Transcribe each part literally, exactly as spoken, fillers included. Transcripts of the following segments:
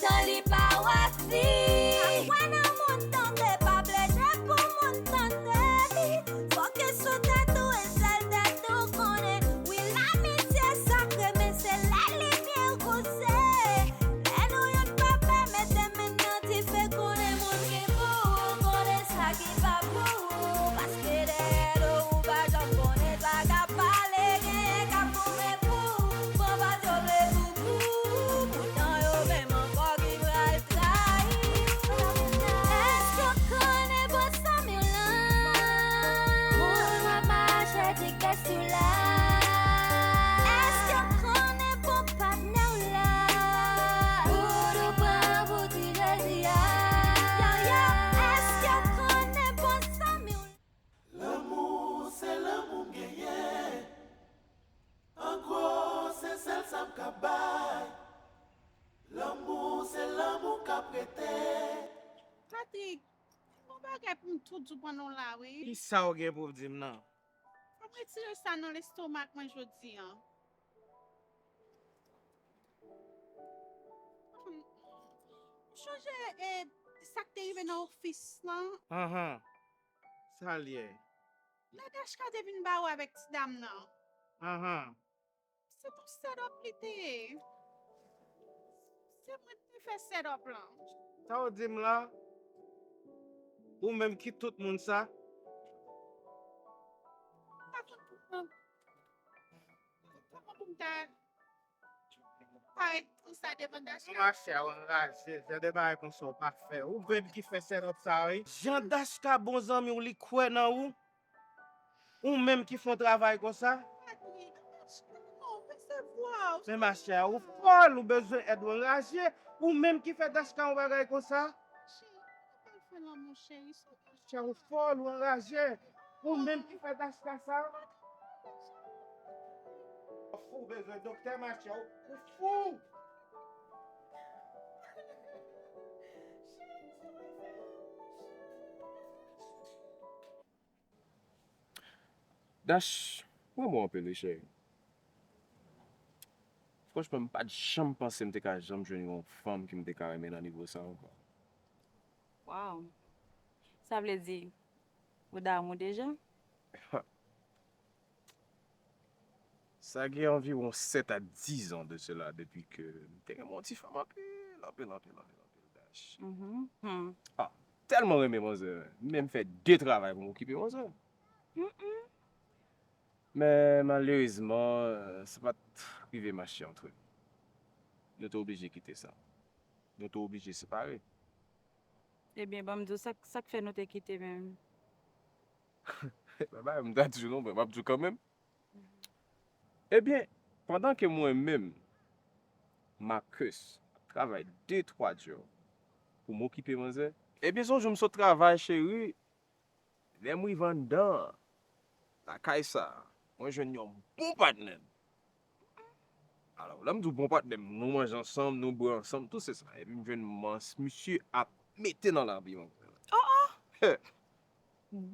Tan li pa wè fi. Pa kwè nan moun tande, pa plede pou moun tande li. Fòk e sou tèt ou e sèl tèt ou konnen. Wi, lamitye sakre, men se lè limyè koze. Lè nou youn pa pè, mete men nan dife, konnen moun ki pou ou, konnen sa ki pa pou ou. Paske dèyè do ou pa janm konnen sa k ap pale, genyen k ap goumen pou ou. Pran pa t yo vle pou pou ou. Poutan yo menm ankò ki pral trayi w. Èske w konnen bon zanmi w lan? Moun w ap mache di kè sou la. Èske w konnen bon patnè w la? Pou nou pran pou ti Jezi a. Yo, yo, èske w konnen bon zanmi w lan? Lanmou, se lanmou m genyen. An gwo, se sèl sa m ka bay. Lanmou, se lanmou k ap rete. Patrick, gen yon bagay pou m tou di w pandan w la, wi. Kisa w gen pou w di m nan? Fò m retire sa nan lestomak mwen jodi a. Ou chonje, e, sa k te rive nan ofis lan? Anhan. Sa l ye? Lè Dachka te vin bare w avèk ti dam nan. Anhan. Se t on set up li te ye. Se mwen ki te fè set up lan. Sa w di m la? Ou menm ki tout moun sa? M pa konn kòman, kòman pou m ta parèt konsa devan Dachka. Monchè, ou anraje, jan de bagay konsa w pa fè. Ou menm ki fè set up sa, wi. Jan Dachka bon zanmi w, li kwè nan ou. Ou menm ki fè yon travay konsa. Patrick, non, resevwa w. Men machè, ou fòl, ou bezwen èd, ou anraje. Ou menm ki fè Dachka yon bagay konsa. Cheri, nou pral fè lanmou, cheri. Chè, ou fòl, ou anraje. Ou menm ki fè Dachka sa. Ou fou, bezwen doktè, machè, ou, ou fou. Dash, ou renmen w anpil, wi, cheri. Franchman, m pa t janm panse m te ka janm jwenn yon fanm ki m te ka renmen nan nivo sa ankò. Waw! Sa vle di, ou damou deja? Sa gen anviwon sèt a diz an de sela, depi ke m te renmen yon ti fanm anpil, anpil, anpil, anpil, anpil, Dash. Mhm. Hmm. Ah, tèlman renmen manzè, m menm fè de travay pou m okipe manzè. Mm-mm. Men malerezman, sa pa t rive mache ant nou. Nou te oblije kite sa. Nou te oblije separe. Ebyen, ban m di w sa, sa k fè nou te kite menm? Baba, m ta di w non, men m ap di w kanmenm. Ebyen, pandan ke mwen menm, Marcus, ap travay de twa djòb pou m okipe manzè, ebyen, se yon jou m sot travay, cheri, lè m rive anndan lakay sa, mwen jwenn yon bon patnè. Alò, lè m di w bon patnè m, nou manje ansanm, nou bwè ansanm, tout se sa. Epi m jwenn mans, misye ap mete nan lavi manzè. Oh, oh!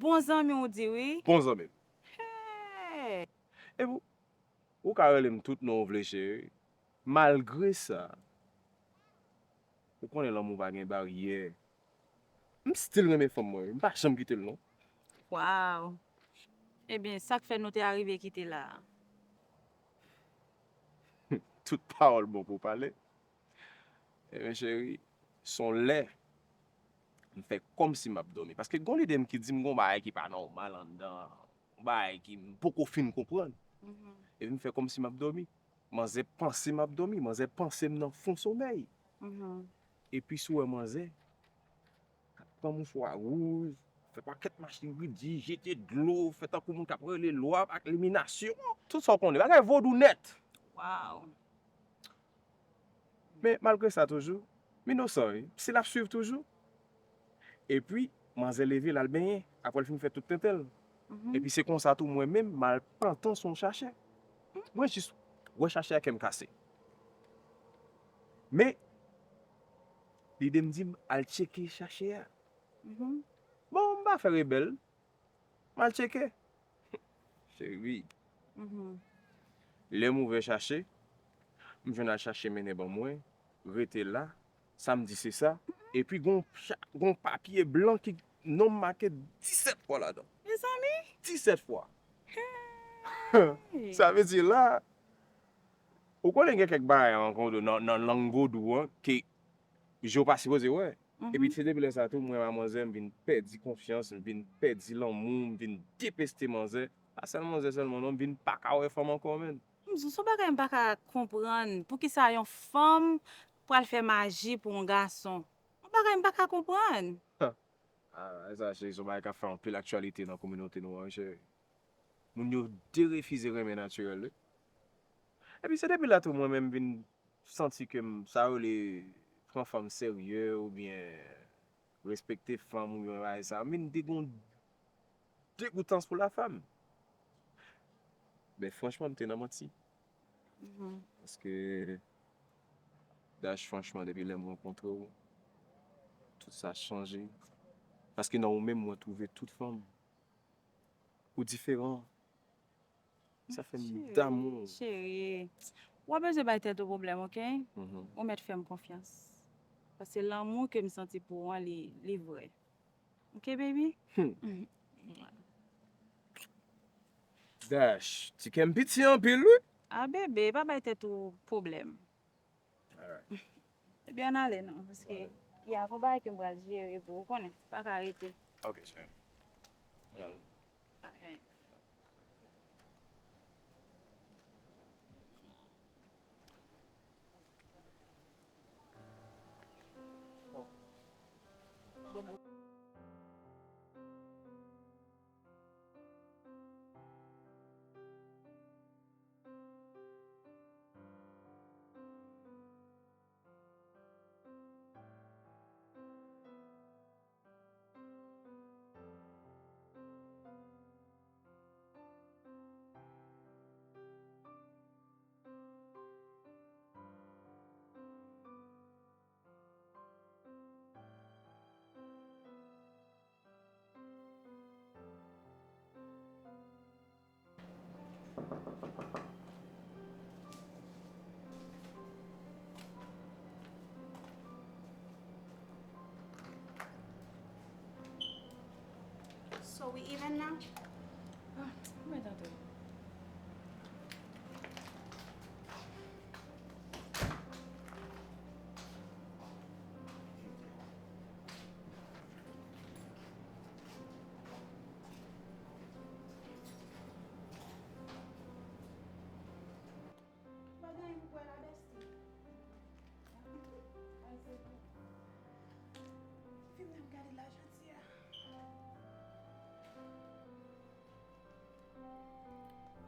Bon zanmi w di wi. Bon zanmi m. Hey! Epi, ou ka rele m tout non w vle, cheri. Malgre sa, ou konnen lanmou pa gen baryè. M still renmen fanm mwen, m pa janm kite l non. Waw! Ebyen, sa k fè nou te arive kite la a? Tout pawòl bon pou pale. Ebyen, cheri, se yon lè m fè kòmsi m ap dòmi. Paske gon lide m ki di m gon bagay ki pa nòmal anndan an. Yon bagay ki m poko fin konprann. Mhm. Epi m fè kòmsi m ap dòmi. Manzè panse m ap dòmi, manzè panse m nan fon somèy. Mhm. Epi si w wè manzè, k ap pran mouchwa wouj, fè pakèt machin ridi, jete dlo, fè tankou moun k ap rele lwa ak liminasyon, tout sa w konnen, bagay vodou nèt. Waw. Men malgre sa toujou, m inosan wi, si l ap swiv toujou. Epi, manzè leve, l al benyen, apre l fin fè tout tenten l. Mhm. Epi se konsa tou mwen menm, m al pantan sou yon chachè. Mwen jis wè chachè a, kè m kase. Men, lide m di m al tcheke chachè a. Mhm. Bon, m pa fè rebèl. M al tcheke. Cheri. Mhm. Lè m ouvè chachè, m jwenn al chachè mennen ban mwen, rete la, Sa m di se sa. Epi gon cha- gon papye blan ki non m make disèt fwa ladan. Mezanmi! Disèt fwa. Sa vle di la, ou konnen gen kèk bagay an kondo nan, nan lang vodou an ke je w pa sipoze wè. Epi se depi lè sa tou, mwen wè manzè, m vin pèdi konfyans, m vin pèdi lanmou, m vin depeste manzè. Pa sèl manzè sèlman non, m vin pa ka wè fanm ankò, menn. M di w, se yon bagay m pa ka konprann. Poukisa yon fanm pral fè maji pou yon gason? Yon bagay m pa ka konprann. Ah, sa, cheri, se yon bagay k ap fè anpil aktyalite nan kominote nou an, cheri. Moun yo derefize renmen natirèl, wi. Epi se depi la tou mwen menm vin santi ke m, sa yo rele pran fanm serye oubyen respekte fanm oubyen bagay sa, m vin degon degoutans pou lafanm. Men franchman, m te nan manti. Paske, Dash, franchman, depi lè m rankontre w, tout sa chanje. Paske nan ou menm, mwen twouve tout fanm. Ou diferan. Sa fè m damou. Cheri, w ap bezwen bay tèt ou pwoblèm, oke? Ou mèt fè m konfyans. Paske lanmou ke m santi pou ou an, li, li vrè. Oke, baby? Dash, ti kè m piti anpil, wi. A, bebe, pa bay tèt ou pwoblèm. Ebyen, ann ale non, paske y a gon bagay ke m pral jere pou ou, konnen, pa ka rete. Ok, cheri. Ann ale. So we even now? Ah, mwen tante. Pa gen anyen pou pran la, bestie. Ay, se pou. Fim nan ap gade la jodi a.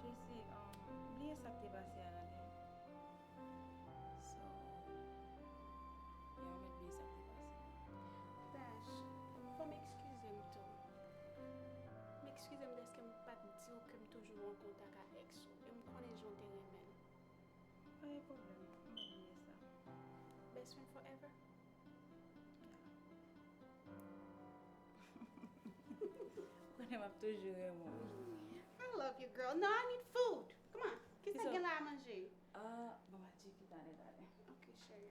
Jesi, um, bliye sa k te pase a nan dèyè. So, yeah, ou mèt bliye sa k te pase. Dash, fò m eskize m tou. M eskize m dèske m pa t di w ke m toujou an kontak ak èks ou. E m konnen jan w te renmen l. Pa gen pwoblèm, m ap bliye sa. Best friend forever? Ou konnen m ap toujou renmen w. I love you, girl. No, I need food. Come on. Kisa k gen la a manje? Ah, bon, ma chiki tande, tande. Ok, cheri.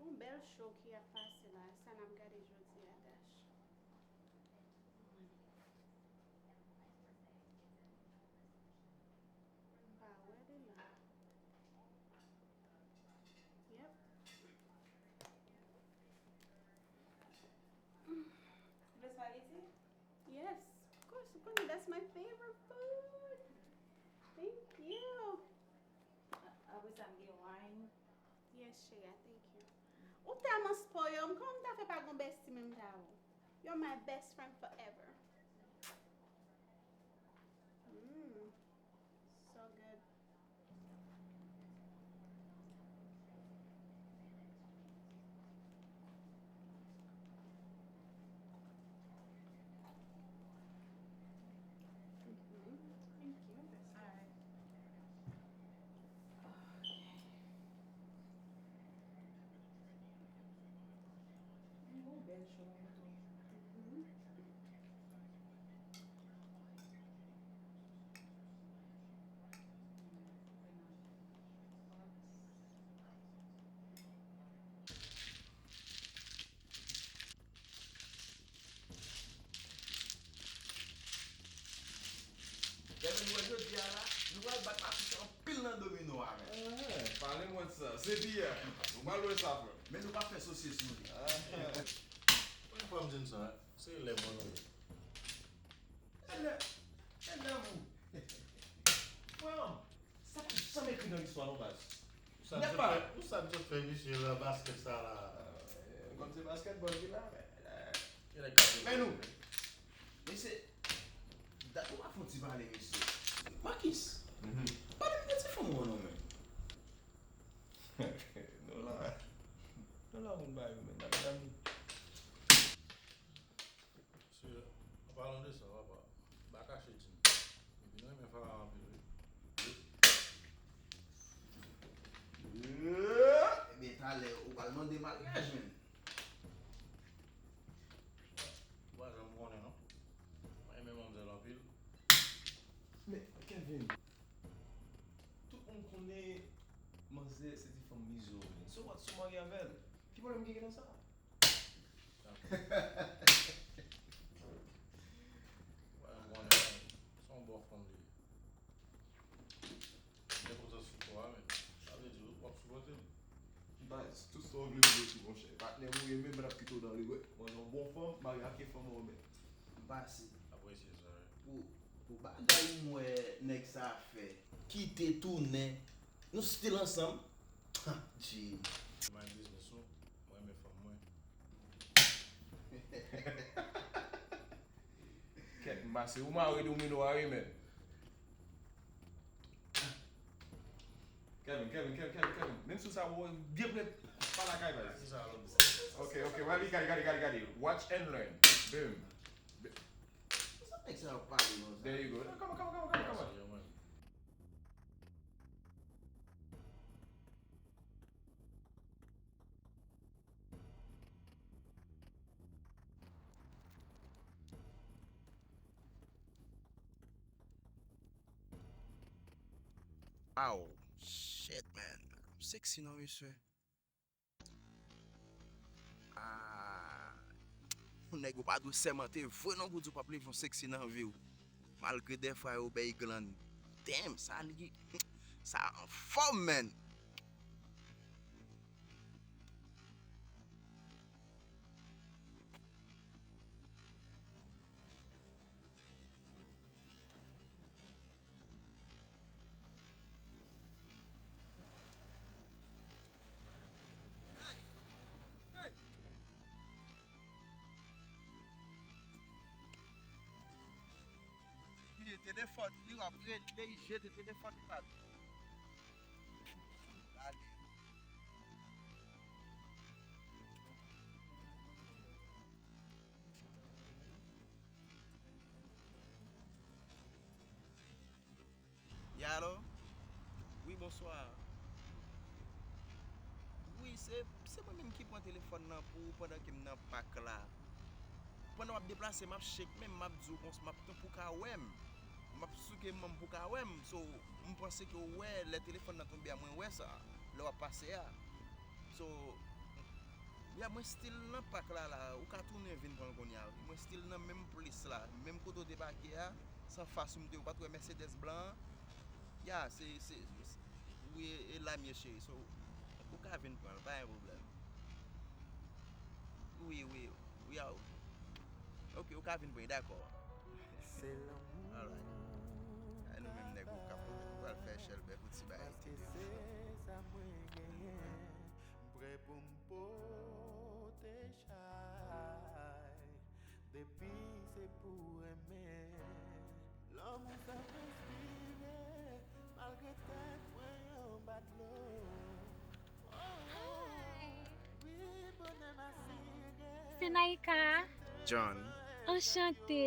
Yon bèl show ki ap pase la. Sa n ap gade jodi a, Dash. M pa wè li la. Yep. Vle spaghetti? Yes, of course. Ou konnen that's my favorite food. Thank you. Apre sa, m gen wine. Yes, cheri, thank you. Ou tèlman spoil, kòman m ta fè pa gon bestie menm jan avè w? You're my best friend forever. Mm, so good. Lè nou wè jodi a la, nou pral bat Matouch anpil nan domino a, men. Pale mwen de sa. Se biyè. Nou pral wè sa, frè. Men nou pa fè sosye sou li. Mwen fò m di n sa, se lè mwen nou ye. Hello, hello. Mwen, sa pa janm ekri nan listwa non, baz. Ou sa Nèt pa. Ou sa jòt fè misye nan baskèt sa la. Kòm se baskètbòl ki la, men, men nou, mesye, dat ou pa fè yon ti pale, mesye. Makis, pale m de ti fanm ou an non, men. Nou la, nou la moun ba yo, men, n ap dòmi. Se, an palan de sa, papa, m pa kache di m. M vin renmen Farah anpil, wi. Ebyen, talè, ou pral mande maryaj, men. Ou pa janm konnen, non. Mwen renmen manmzèl anpil. Men, Kevin, tout moun konnen manzè se ti fanm mizò, men. So what, si w marye avè l, ki pwoblèm ki gen nan sa? Mwen konnen, se yon bon fanm li ye. Lè konsa sou kò a, men, sa vle di w ap sipòte m. Baz, tout sa w vle m di w tou, monchè. Patnè m ou ye, men m p ap kite w nan regrèt. Mwen, yon bon fanm, marye ak yon fanm ou renmen. M pase. Apresye sa, wi. Pou, pou bagay m wè nèg sa fè, kite tounen, nou still ansanm. Ha, G. Mind business ou, mwen renmen fanm mwen. Kèt, m pase. Ou mare domino a, wi, men. Kevin, Kevin, Kevin, Kevin, Kevin. Menm si w sa, w byen vle pa lakay, baz. Ki sa, lòt bò? Ok, ok, gade, gade, gade, gade, gade. Watch and learn. Boom. Sa nèg sa ap pale konsa? There you go. Come on, come on, come on, come on, come on. Aw, shit, man. Sexy non, mesye. Ah, yon nèg ou pa dwe sèmante vre non pou di w p ap leve yon sexy nan vi w. Malgre dèfwa yo bay glann. Damn, sa li, sa anfòm, man. Li te telefòn, li w ap rele, li jete telefòn pa l. Gade. Yalo? Wi, bonswa. Wi, se, se mwen menm ki pran telefòn nan pou ou pandan ke m nan pak la. Pandan w ap deplase, m ap chek men m, m ap di w konsa, m ap tann pou w ka wè m. M ap souke men m pou w ka wè m. So, m panse ke w wè lè telefòn nan tonbe a, mwen wè sa. Lè w ap pase a. So, ya, mwen still nan pak la, la. Ou ka tounen vin pran l kounye a, wi. Mwen still nan menm plis la. Menm kote w te pake a, se anfas ou m te, ou pa t wè Mercedes blan an? Ya, se, se, se, wi, e, e la m ye, cheri. So, ou ka vin pran l, pa gen pwoblèm. Wi, wi, wi, a, ok, ou ka vin pran l, dakò. Se lanmou. Alright. A nou menm nèg ou k ap, ou pral fè chèlbè pou ti bagay. Paske se sa mwen genyen. M prè pou m pote chay. Depi se pou renmen. Lanmou sa m respire. Malgre tèt mwen anba dlo. Se Naïka. John. Anchante.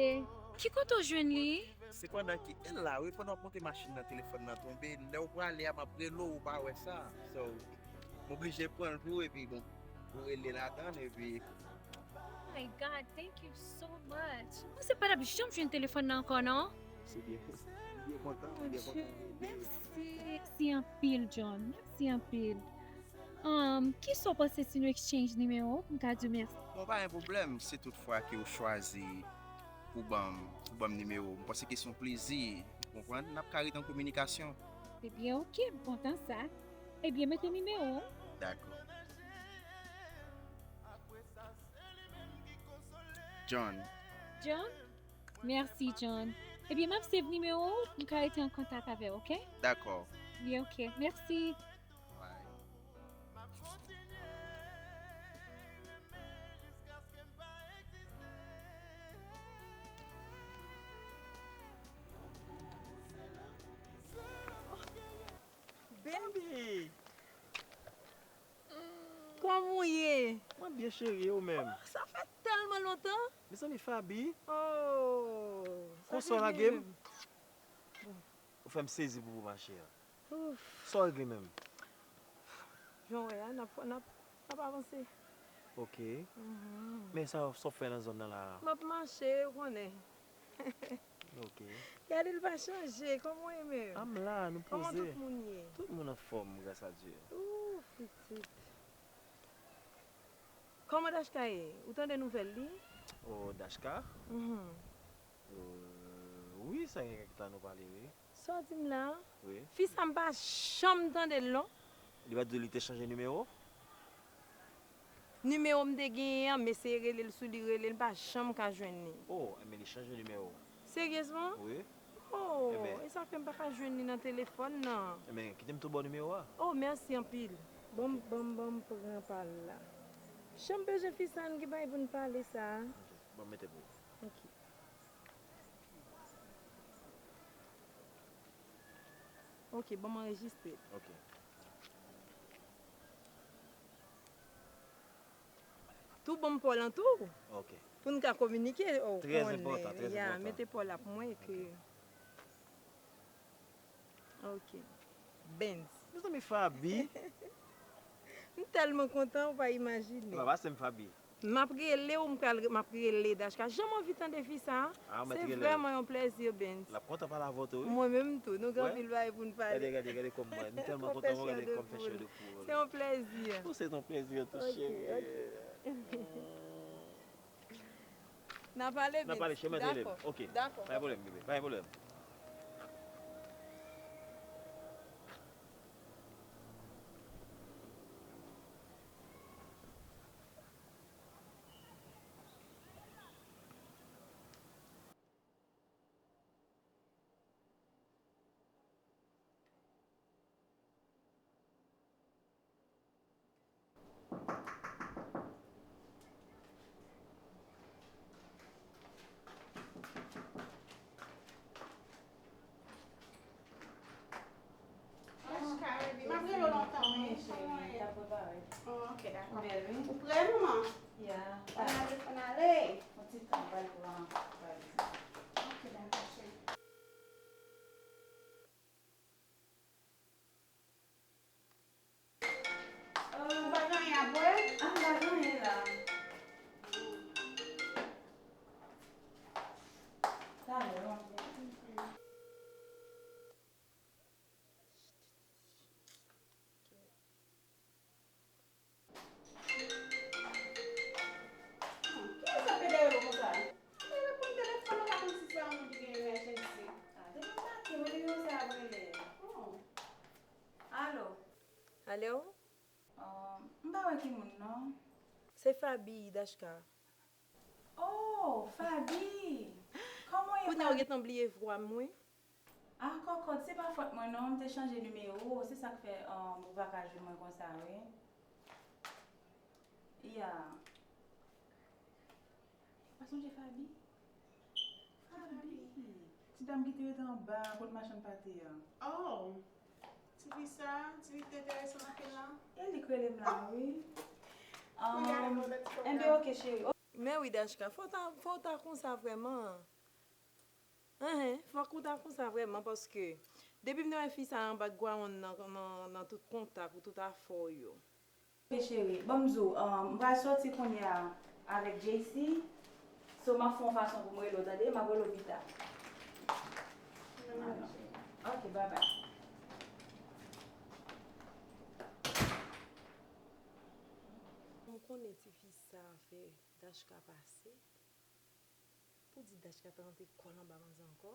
Ki kote w jwenn li? Se pandan ke l la, wi, pandan w ap monte machin nan, telefòn nan tonbe. Lè w prale a, m ap rele w, ou pa wè sa. So, m oblije pran l pou ou, epi bon, ou rele ladan l, epi Oh my God, thank you so much. Mwen se pa t ap janm jwenn telefòn nan ankò, non? Se byen. Byen kontan, byen kontan. Mèsi. Mèsi anpil, John. Mèsi anpil. Um, kisa w panse si nou exchange nimewo? M ka di w mèsi. Bon, pa gen pwoblèm, si tout fwa ke w chwazi pou ban m, pou ban m nimewo. M panse ke se yon plezi. Konprann? N ap ka ret an kominikasyon. Ebyen, oke, m kontan sa. Ebyen, mete nimewo w. Dakò. John. John? Mèsi, John. Ebyen, m ap save nimewo w, m ka rete an kontak avè w, oke? Dakò. Ebyen, oke. Mèsi. Bye. Baby! Kòman w ye? Mwen byen, cheri, e ou menm? Oh, sa fè tèlman lontan. Mezanmi, Faby. Oh, sa fè byen. Konsa w lage m? Ou fè m sezi pou ou, ma chère. Ouf. Sa w regle menm? Jan w wè a, n ap, n ap, n ap avanse. Ok. Mhm. Men sa, sa w fè nan zòn nan la a? M ap mache, ou konnen. Ok. Gade l pa chanje, kòman w ye menm? A m la, nou poze. Kòman tout moun ye? Tout moun anfòm, gras a Dye. Ouf, pitit. Kòman Dashka ye? Ou tande nouvèl li? Oh, Dashka? Mhm. Euh, wi, sa gen kèk tan nou pale, wi. Sa w di m la? Wi. Fi sa m pa janm tande l non. Li pa t di w li te chanje nimewo? Nimewo m te genyen an, m eseye rele l sou li, rele l, m pa janm ka jwenn li. Oh, enben li chanje nimewo. Seryezman? Wi. Oh, enben, e sa k fè m pa ka jwenn li nan telefòn nan. Enben, kite m tou ba w nimewo a. Oh, mèsi anpil. Ban m, ban m, ban m pran pa l la. Jan m bezwen fi sa, n gen bagay pou n pale sa. Ok, ban m mete pou ou. Ok. Ok, ban m anrejistre. Ok. Tou ban m pa w lan tou. Ok. Pou n ka kominike, oh, trè enpòtan, trè enpòtan. Ya, mete pa w la pou mwen ke. Ok. Ok. Benz. Mezanmi, Faby. M tèlman kontan, ou pa imajine. Epa, pase m Faby. M ap rele w, m pral, m ap rele Dashka. Jan m anvi tande fi sa a. Ah, se vrèman yon plèzi, Benz. L ap kontan pale avè w tou, wi. Mwen menm tou. Nou gen anpil bagay pou n pale. Gade, gade, gade kòm mwen. M tèlman kontan, gade kòm fè chè de poul. Se yon plèzi. Ou se yon plèzi tou, cheri. Ok, ok. N a pale, Benz. N a pale, cheri, mwen te rele. Dakò. Ok. Dakò. Pa gen pwoblèm, bebe. Pa gen pwoblèm. Dashka, baby, m ap rele w lontan, wi. Wi, cheri, m ap prepare. Oh, ok, dakò. Ou bèl, wi. Ou prè, manman? Ya. Fò n ale, fò n ale. Yon ti tan, m pral pran valiz la. Ok, dakò, cheri. Euh, ou pa gen anyen ap bwè? Ah, m pa gen anyen la. Talè, m ap bwè. Hmm, kilès ap pede rele w konsa? Li reponn telefòn, ou pa konn si se yon moun ki gen emergency. Ah, depi maten, mwen te gen yon sa ap rele. Oh. Alo? Alo? Um, m pa wè ki moun non. Se Faby, Dashka. Oh, Faby! Kòman w ye? Kounye a w gentan bliye vwa m, wi. Ah, kòkòt, se pa fòt mwen non, m te chanje nimewo, se sa k fè, um, ou pa ka jwenn mwen konsa, wi. Ya. Ou pa sonje Faby? Faby. Ti dam ki te rete anba, kot machann pate a. Oh! Ti fi sa, ti fi ki te enterese m anpil lan. E li k rele m la, wi. Pou y ale, um, let's go, enben, ok, cheri. Men wi, Dashka, fò w ta, fò w ta konsa vrèman. Enhen, fòk ou ta konsa vrèman, paske depi m te wè fi sa nan background, nan, nan, nan tout kontak ou, tout afè w yo. Ok, cheri. Ban m di w, um, m pral sòti kounye a avèk J C. So, m ap fè yon fason pou m rele w, tande? M ap rele w pita. Ok, bye bye. M konnen ti fi sa fè Dashka pase. Pou di Dashka ta rantre kò l anba manzè ankò.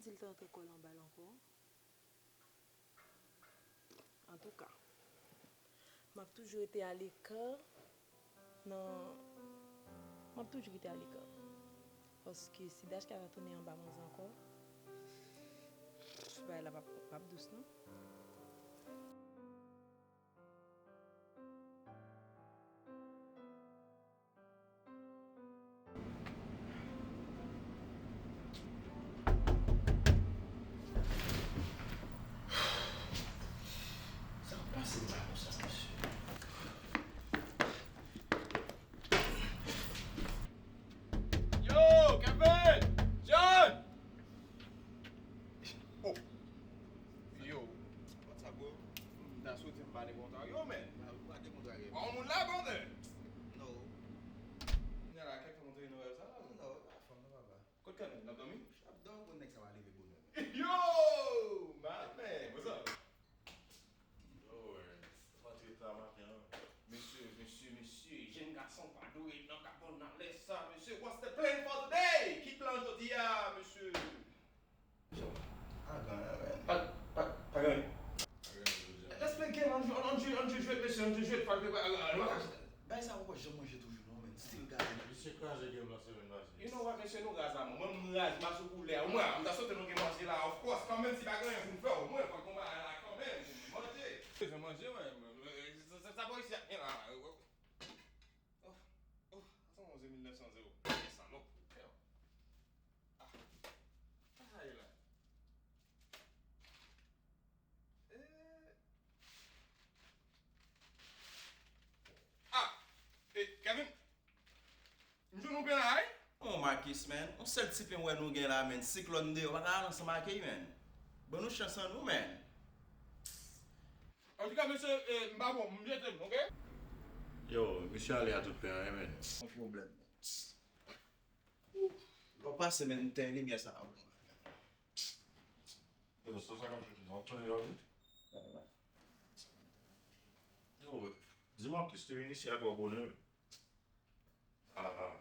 Si l ta antre kò l anba l ankò. Antouka, m ap toujou rete aleka nan, m ap toujou rete aleka. Paske si Dachka ta tounen anba manzè ankò, bagay la p ap, p ap dous non. Sa k pase m la konsa, mesye? Yo, Kevin! John! Oh! Yo, what's up, bro? M ta swete m pa dekontrake w, man. Ou pa dekontrake. Ou pa yon moun la, brother? No. Nèg la, kèk fè montre nou rèv sa la? No, pa fanm nan, papa. Kot Kevin? L ap dòmi? L ap dòmi, bon, nèg sa va leve bonè. Yo! My man, what's up? Yo, eh, rantre ta maten an. Mesye, mesye, mesye, jèn gason pa dwe ret nan kapòn nan lè sa, mesye. What's the plan for today? Ki plan jodi a, mesye? Pa gen anyen, man. Pa, pa, pa gen anyen. Let's play game, ann jwe, ann jwe, ann jwe jwèt, mesye, ann jwe jwèt, pa, pa, pa, pa, pa, bay sa poko janm manje toujou non, man. Still gade. Misye kraze game lan semèn pase. You know what, mesye, nou raz a mò. Mwen, m raz, m pa sou koulè a. Ou mwen, m ta swete nou gen manje la, of course, kanmenm, si pa gen anyen pou n fè, omwen, fòk gon bagay la kanmenm, manje. Bezwen manje, mwen, mwen, mwen, sa, sa, sa bò isi a, gen la. Oh, oh, sa se yon mil nèf san zewo. Gen salòp. Yo. Ah. Sa sa ye la? Eh. Ah! Eh, Kevin! M jwenn ou pen la, wi. Oh, Marcus, man. Yon sèl ti pen m wè nou gen la, man. Siklòn deyò. Pa ka al ansanm ak li, man. Ban nou chans an nou, man. Antouka, mesye, eh, m pa bon. M jete m, oke? Yo, misye ale a tout pen an, man. Yon pwoblèm. Lè w pase, men, m tenyen limyè sa a. Yo, sa, sa k ap chèche nan tande la, wi. Yo, di Marcus te vin isi a twò bonè, wi. Ah, ah.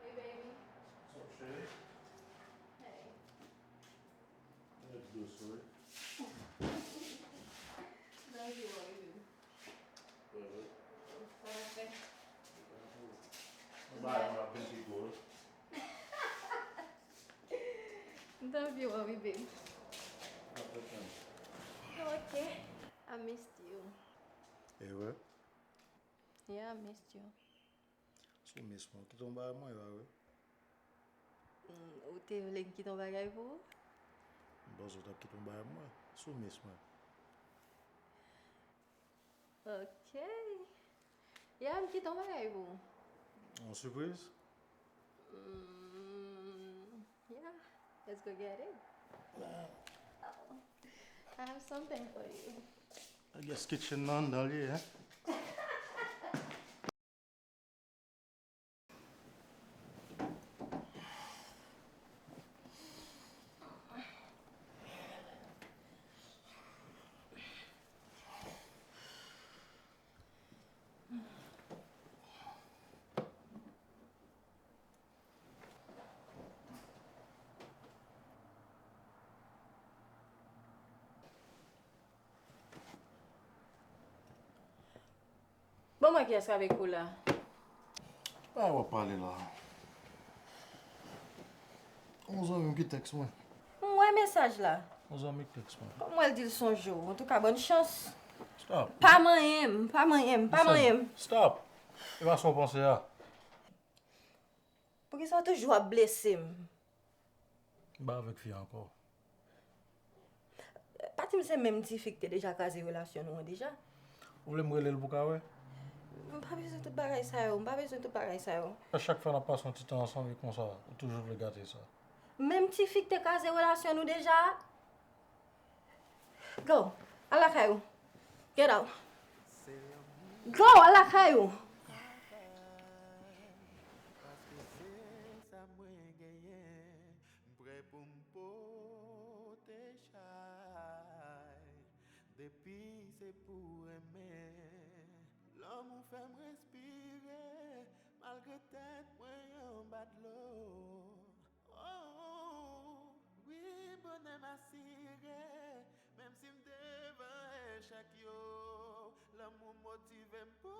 Hey, baby. What's up, Shay? Hey. Let's do this, right? Don't you worry, baby. Sa va fè? Mwen bay mwen ap vin pi gwo. M t anvi wè w wi, babe. Ok. I missed you. E vre? Yeah, I missed you. Si w miss mwen, w kite yon bagay mwen, e pa vre? Mm, ou te vle m kite yon bagay pou ou? M panse w t ap kite yon bagay mwen, si w miss mwen. Ok. Yeah, m kite yon bagay pou ou. Yon sipriz? Mm, yeah. Let's go get it. Oh, I have something for you. I guess kitchen nan anndan li ye, hein? Bon, mwen, kiyès k avèk ou la? Bagay w ap pale la. Yon zanmi m ki tèks mwen. M wè mesaj la. Yon zanmi k tèks mwen. Kòm mwen, l di l sonje w. Antouka, bòn chans. Stop. Pa manyen m, pa manyen m, pa manyen m. Stop. E pa sa w panse a. Poukisa w toujou ap blese m? M pa avèk fi a ankò. Pa di m se menm tifi ki te deja kraze relasyon nou an deja. Ou vle m rele l pou w ka wè? M pa bezwen tout bagay sa yo, m pa bezwen tout bagay sa yo. A chak fwa n ap pase yon ti tan ansanm e konsa, ou toujou vle gate sa. Menm tifi ki te kraze relasyon nou deja a? Go, al lakay ou. Get out. Go, al lakay ou. Paske se sa mwen genyen, m prè pou m pote chay. Depi se pou renmen, lanmou fè m respire, malgre tèt mwen anba dlo. Oh, wi, bonè m asire, menm si m devan echèk yo, lanmou motive m pou